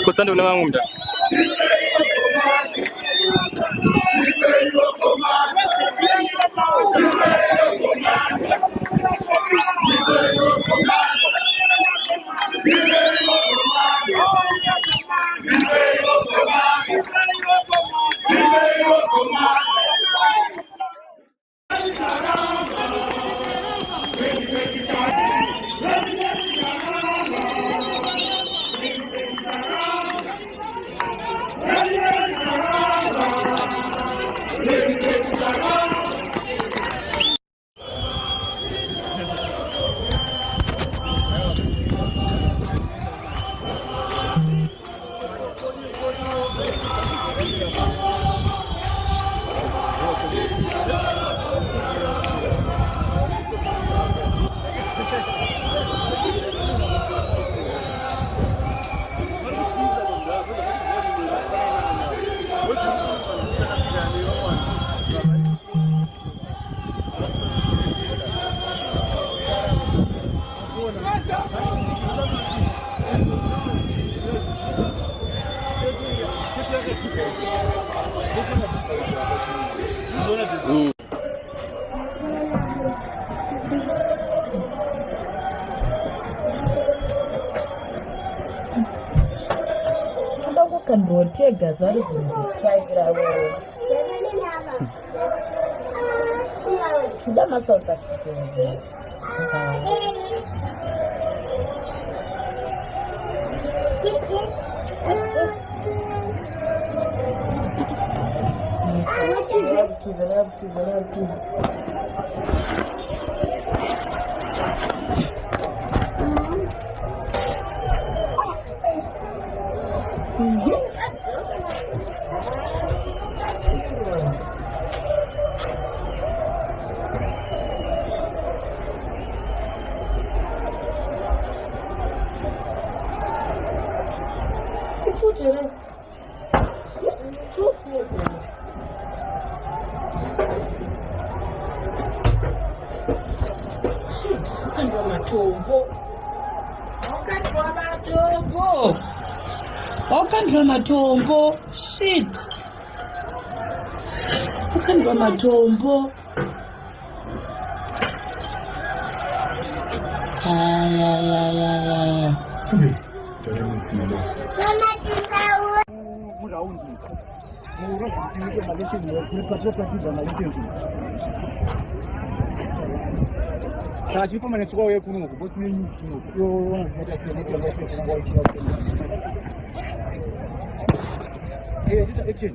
Kusande kune vamwe mudhara. Toda kukandwa tega zuva rizozvitsvaira wewe. Toda maSouth Africans. Kutiza, kutiza, kutiza. Ipfuti here? Ipfuti here? Shit, wakandwa matombo. Wakandwa matombo. Wakandwa matombo. Shit. Wakandwa matombo. Ayayayaya. Saka chifamba netsoka uye kuno uku bosi nenyuzi kuno uku iwe uona zvinoita sei neti yanga isina kuona nguva ichida Eh, ita action.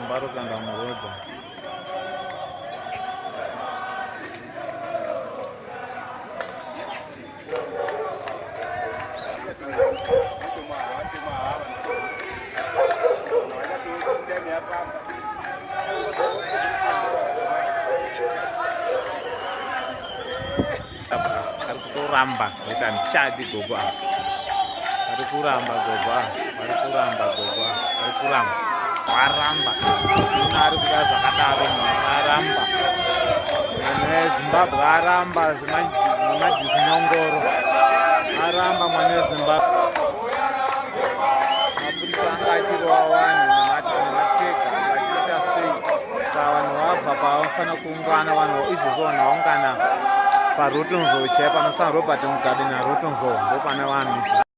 Mbarukanda murodha. Ari kutoramba kuti handichadi gogo ava. Vari kuramba gogo ava. Vari kuramba gogo ava. Vari kuramba. Varamba. Munhu ari kuda zvakadaro munhu aramba. Munhu weZimbabwe aramba zvemajisinyongoro. Aramba mwana weZimbabwe. Mapurisa anga achirova vanhu nematega vachiita sei. Saka vanhu vabva pavafanira kuungana vanhu izvozvo vanhu vaungana paRotonville chaipo panosangana Robert Mugabe naRotonville ndopane vanhu izvo.